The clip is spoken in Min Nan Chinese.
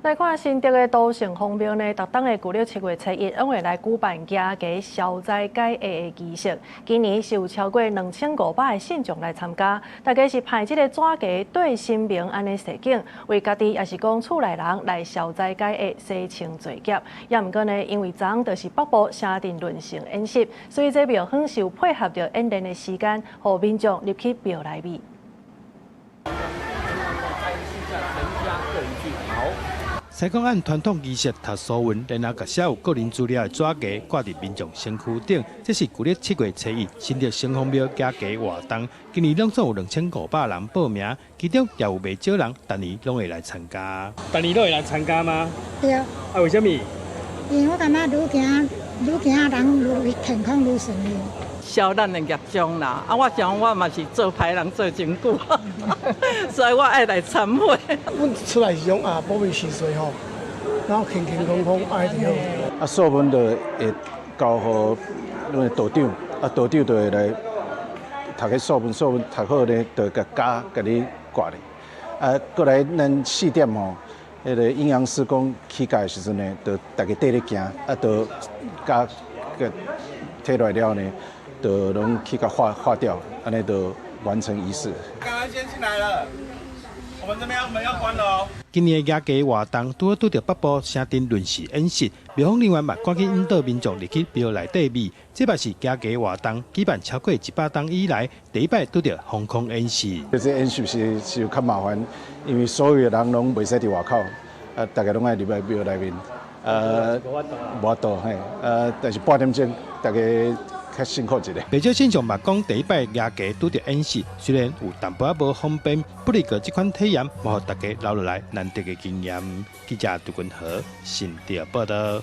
來看新竹的都城隍廟呢，逐冬的舊曆7月初1，攏會來舉辦行街消災解厄的儀式。今年是有超過2500個信眾來參加，大家是排這个紙雞對神明按呢踅景，為家己抑是講厝內人來消災解厄、洗清罪孽。也毋過呢，因為昨昏就是北部城鎮淪陷演習，所以這廟方是有配合著演練的時間，予民眾入去廟內面。好。師公按傳統儀式讀疏文，然後共寫有個人資料的紙雞掛佇民眾身軀頂。這是舊曆7月初1，新竹城隍廟行街活動。今年攏總有2500人報名，其中也有袂少人逐年攏會來參加。逐年攏會來參加嗎？對。啊，為啥物？因為我感覺愈行愈行人愈健康愈順利。消咱的業障啦！啊，我想我嘛是做歹人做真久，所以我愛來參會。阮出來是講啊，保庇時歲吼，然後健健康康愛就好。啊，素文就會交予阮的道長，啊，道長就會來讀彼素文，素文讀好咧，就共加共你掛咧。啊，過來咱4點吼，彼個陰陽師講起價的時陣呢，就大家綴咧行，啊，就加個提落來了呢，就攏去共化化掉，按呢就完成儀式。剛剛先進來了，我們這邊門要關了哦。今年的行街活動拄好拄著北部城鎮臨時演習，廟方人員嘛趕緊引導民眾入去廟內底面。這嘛是行街活動舉辦超過100冬以來，第一擺拄著防空演習。這演習是有較麻煩，因為所有的人攏袂使佇外口，啊，大家攏愛入來廟內面。無法度嘿，但是半點鐘，大家較辛苦一點。袂少信眾嘛講，第一擺行街拄著演習，雖然有淡薄仔無方便，不過這款體驗嘛予大家留落來難得的經驗。記者杜君和新竹報導。